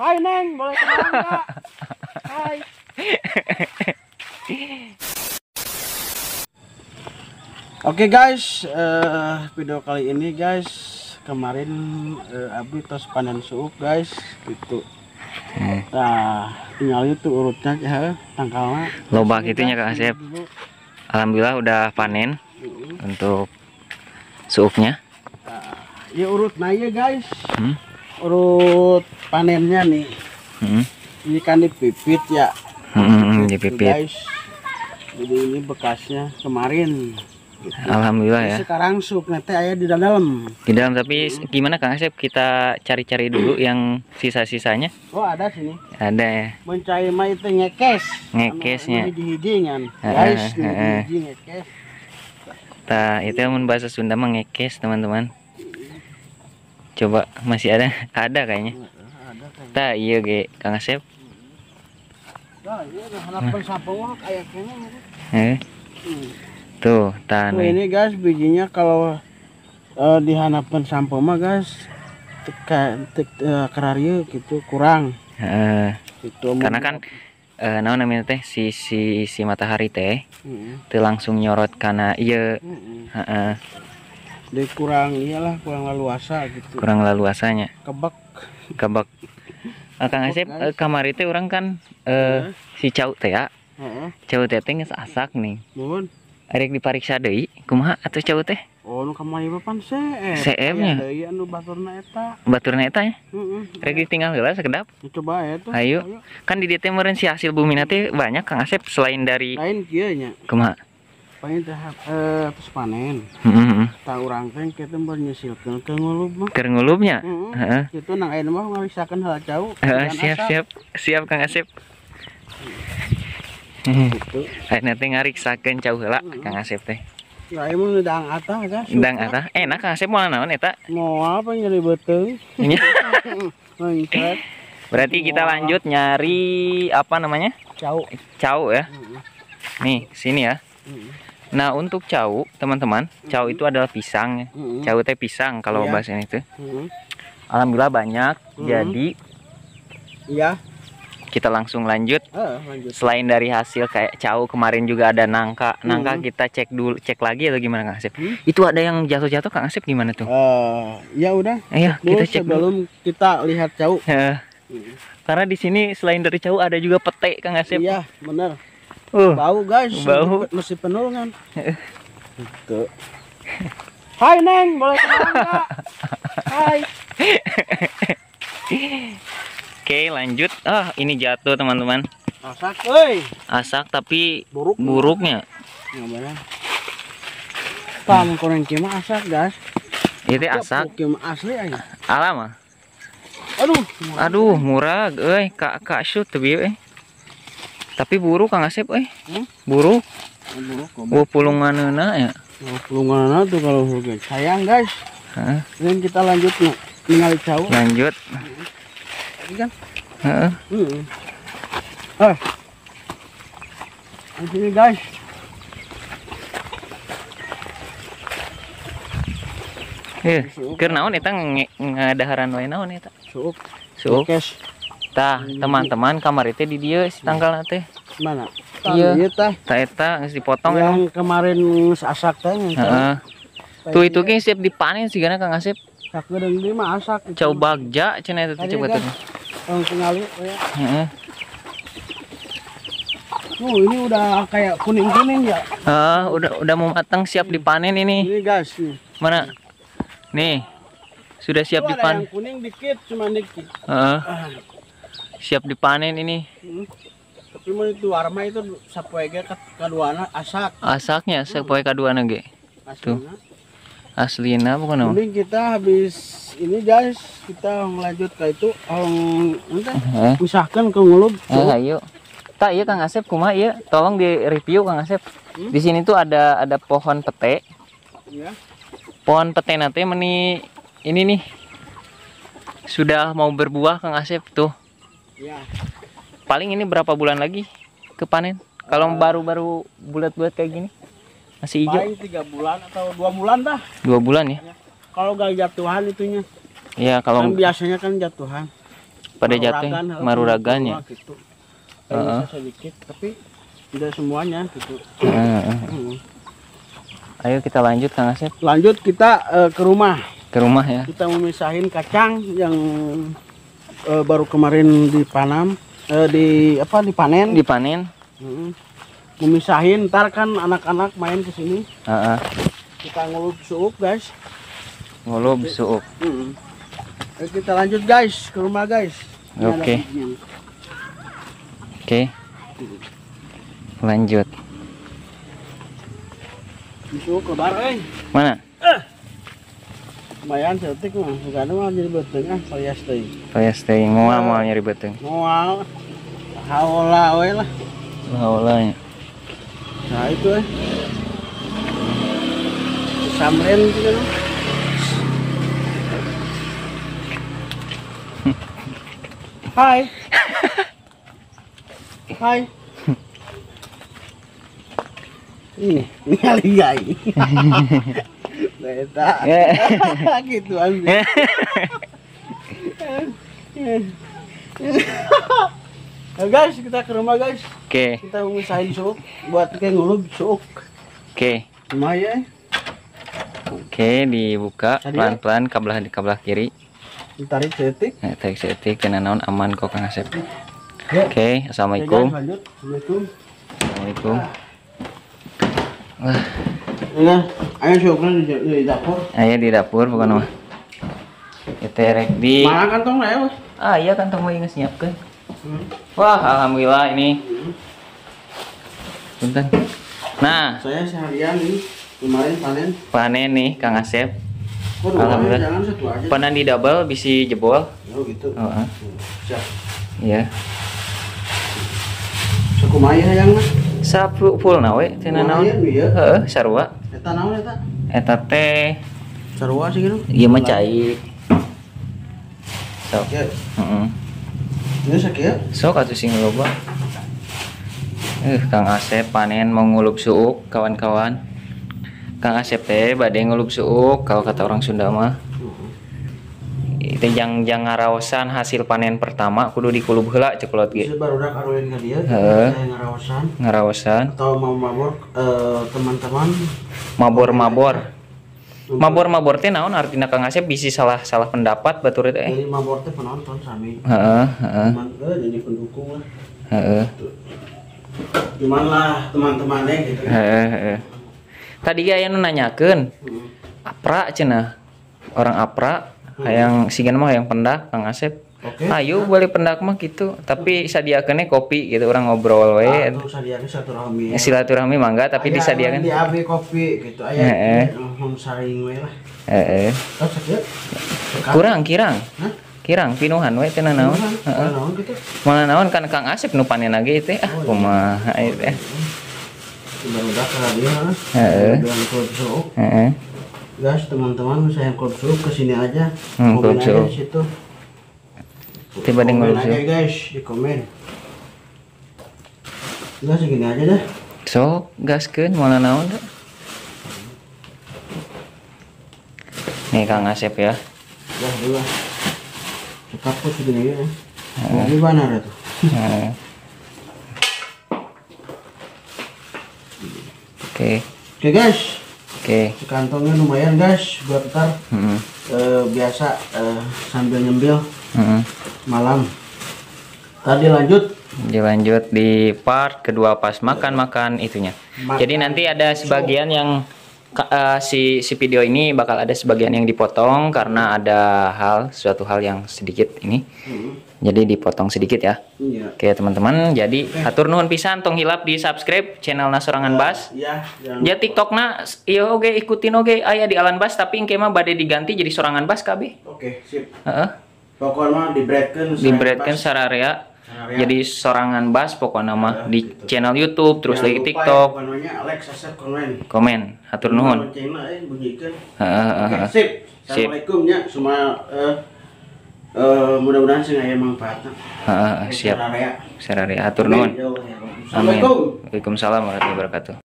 Hai Neng, boleh kenalan nggak? Hai. Oke guys, video kali ini guys, kemarin Abi tos panen suuk guys, gitu. Nah, tinggal itu urutnya ya, tangkalnya. Loba gitunya Kang Asep. Alhamdulillah udah panen untuk suuknya. Nah, ya urut nah ya guys. Urut panennya nih. Ini kan dipipit ya. Dipipit. Guys. Jadi ini bekasnya kemarin. Gitu. Alhamdulillah ya. Sekarang sup nanti ayah di dalam. Di dalam, tapi gimana Kang Asep, kita cari-cari dulu yang sisa-sisanya? Oh, ada sini. Ada ya. Mencari mah itu ngekes. Ngekesnya. Hiji-hiji kan. Guys, hiji ngekes. Tah, itu mun bahasa Sunda mah ngekes, teman-teman. Coba masih ada? Ada kayaknya. Ada kayaknya. Tah, iya ge Kang Asep. Tah, iya harapan sapoak aya keneh. Tuh, tahan. Tuh, ini guys bijinya kalau dihanapan sampo mah guys kerarieu gitu kurang. Gitu, karena kan naon namanya teh si si matahari teh teu langsung nyorot karena ieu. Heeh. Dia kurang iyalah, kurang leluasa gitu. Kurang leluasanya. Kebek. Kebek. Kang Asep, kamari teh urang kan si cau teh ya. Cau teh teh geus asak nih. Nuhun. Arek dipariksa deui, kumaha atuh cau teh? Oh, nu kamari mah pan seep. Seep nya. Deui anu baturna eta. Baturna eta ya? Heeh. Rek ditinggal heula sekedap. Coba ya tuh. Ayo. Kan di dieu teh meureun si hasil bumina teh banyak Kang Asep selain dari lain kieu nya. Kumaha? Paling teh terus panen. Tah urang teh kitu mun nyusilkeun ke ngulub mah. Keur ngulubnya? Heeh. Kitu nang ayeuna mah ngariksakeun heula cau. Heeh, siap siap. Siap Kang Asep. Gitu. Ayeuna teh ngariksakeun cau heula Kang Asep teh. Ya emang dang atah guys. Dang atah. Enak Kang Asep moal naon eta? Moal apa nyeri beuteung. Berarti kita lanjut nyari apa namanya? Cau. Cau ya. Nih, sini ya. Nah, untuk cau, teman-teman, cau itu adalah pisang. Cau teh pisang kalau bahasa ini tuh. Alhamdulillah banyak. Jadi iya. Kita langsung lanjut. Lanjut. Selain dari hasil kayak cau kemarin juga ada nangka. Nangka kita cek dulu, cek lagi atau gimana Kang Asep? Itu ada yang jatuh-jatuh Kang Asep gimana tuh? Ya udah. Ayo kita cek sebelum dulu. Kita lihat cau. Karena di sini selain dari cau ada juga pete Kang Asep. Iya, benar. Bau guys. Bau. Masih penuh kan. Gitu. Hai Neng, boleh kenalan nggak? Hai. Oke, lanjut. Ah, ini jatuh teman-teman. Asak, euy. Asak tapi buruk. Buruknya. Yang Pam koreng kieu mah asak, guys. Itu asak. Kieu mah asli aja. Alam. Aduh, aduh, murah euy, kak shoot teu bieu euy. Tapi buruk Kang Asep euy. Buruk. Buruk. Oh, pulunganeuna ya. Oh, pulunganeuna tuh kalau buruk. Sayang, guys. Heeh. Ini kita lanjut nih, ningali cau. Lanjut. Kan? Heeh. Di sini guys. Keur naon eta ngadaharan wae naon eta? Suuk. Suuk. Tah, teman-teman kamari teh di dieu si tangkalna teh. Mana? Iya. Tah eta geus dipotong yang kemarin geus asak teh. Heeh. Tuh itu ge siap dipanen sigana Kang Asep. Sakedeung deui mah asak. Cau bagja cenah eta teh coba teh. Langsung ngali ya. Heeh. Oh, ini udah kayak kuning-kuning ya. Heeh, udah mau matang siap dipanen ini. Ini guys nih. Mana? Nih. Sudah siap dipanen. Yang kuning dikit, cuma dikit. Heeh. Siap dipanen ini. Tapi mun itu warna itu sapoe ge kaduana asak. Asaknya sapoe kaduana ge. Tuh. Aslina bukan apa? Mending kita habis ini guys, kita lanjut ke itu, misahkan ke ngulub. Ayo. Tak iya Kang Asep kumaha ieu? Tolong di review Kang Asep. Di sini tuh ada pohon pete. Iya. Pohon pete nanti meni ini nih. Sudah mau berbuah Kang Asep tuh. Iya. Paling ini berapa bulan lagi ke panen? Kalau baru-baru bulat-bulat kayak gini. Masih hijau. Paling 3 bulan atau 2 bulan dah. 2 bulan ya? Kalau gak jatuhan itunya. Iya, kalau kan biasanya kan jatuhan. Pada jatuh maruragannya. Gitu. Sedikit tapi tidak semuanya gitu. Ayo kita lanjut Kang Asep. Lanjut kita ke rumah. Ke rumah ya. Kita memisahin kacang yang baru kemarin dipanam, dipanen. Dipanen. Memisahin, ntar kan anak-anak main ke sini. Kita ngulub suuk guys. Ngulub suuk. Ayo kita lanjut guys ke rumah guys. Oke. Oke. Lanjut. Suuk lebar Mana? Lumayan cetik mah, bukan mah jadi beteng ah, palias teuing. Palias teuing, moal moal nyari beteng. Moal. Haola we lah. Haola nya. Nah itu Samren gitu kan. Hai. Hai. Ini ningali. Beta. Gitu ambil. Nah, guys, kita ke rumah guys. Oke. Kita mengusahain suuk buat kayak ngulub suuk. Oke. Lumayan. Oke, dibuka pelan-pelan kabelah kiri. Ditarik seetik. Nah, tarik seetik kena naon aman kok Kang Asep. Oke, assalamualaikum. Lanjut. Assalamualaikum. Assalamualaikum. Wah. Nah, ayo suukna di dapur. Ayo di dapur bukan mah. Kita rek di mana kantong lah ya? Ah, iya kantong mah geus nyiapkeun. Wah, alhamdulillah ini. Punten. Nah, saya seharian nih kemarin panen. Panen nih Kang Asep. Oh, alhamdulillah. Jangan satu aja. Panen di double bisi jebol. Oh gitu. Siap. Iya. Sakumaha hayang mah? Sapu full na we teu naon. Heeh, sarua. Eta naon eta? Eta teh sarua sih gitu. Ieu mah cai. Sok. Heeh. Ieu sakieu? Sok atuh sing loba. Kang Asep panen mau ngulub suuk kawan-kawan. Kang Asep teh bade ngulub suuk kalau kata orang Sunda mah. Itu jang ngaraosan hasil panen pertama kudu dikulub heula ceuk kolot ge. Barudak aruin ka dieu, saya ngaraosan. Ngaraosan atau mau mabor teman-teman. Mabor-mabor. Mabor-mabor teh naon artina Kang Asep bisi salah pendapat batur teh. Jadi mabor teh penonton sami. Heeh, heeh. Jadi pendukung lah. Heeh. Cuman lah teman-temannya gitu. Heeh, heeh. Tadi ge aya nu nanyakeun. Apra cenah. Orang Apra hayang sigana mah hayang pendak Kang Asep. Oke. Ayo boleh pendak mah gitu, tapi sadiakeunnya kopi gitu orang ngobrol we. Atuh sadiakeun silaturahmi. Silaturahmi mangga tapi disadiakeun di AB kopi gitu aya langsung saring we lah. Heeh. Kurang kirang. Hah? Kirang pinuhan we teh naon. Heeh. Gitu. Malah naon kan Kang Asep nu panen lagi teh ah kumaha ieu teh. Barudak ka dieu. Heeh. Heeh. Guys, teman-teman saya klub suuk kesini aja. Komen aja di situ. Tiba di ngulub aja guys, di komen. Udah segini aja dah. Sok gaskeun moal naon dah. Nih Kang Asep ya. Dah dulu. Cekap kok segini ya. Mau gimana tuh? Oke. Oke guys. Oke. Kantongnya lumayan guys buat ntar biasa sambil nyembil malam. Tadi lanjut. Dilanjut di part kedua pas makan-makan itunya. Jadi nanti ada sebagian yang si video ini bakal ada sebagian yang dipotong karena ada suatu hal yang sedikit ini. Jadi dipotong sedikit ya. Iya. Oke teman-teman, jadi hatur nuhun pisan tong hilap di subscribe channelna Sorangan Bas. Iya, ya TikTokna ieu oge ikutin oge aya di Alan Bas tapi engke mah bade diganti jadi Sorangan Bas kabeh. Oke, sip. Heeh. Pokoknya mah dibreadkeun sararea. Jadi Sorangan Bas pokoknya mah di gitu. Channel YouTube terus lagi TikTok. Pokoknya like, subscribe, komen. Komen, hatur nuhun. Heeh. Sip. Assalamualaikum nya semua mudah-mudahan sih aya manfaatna. Heeh, siap. Sararea. Hatur nuhun. Assalamualaikum. Waalaikumsalam warahmatullahi wabarakatuh.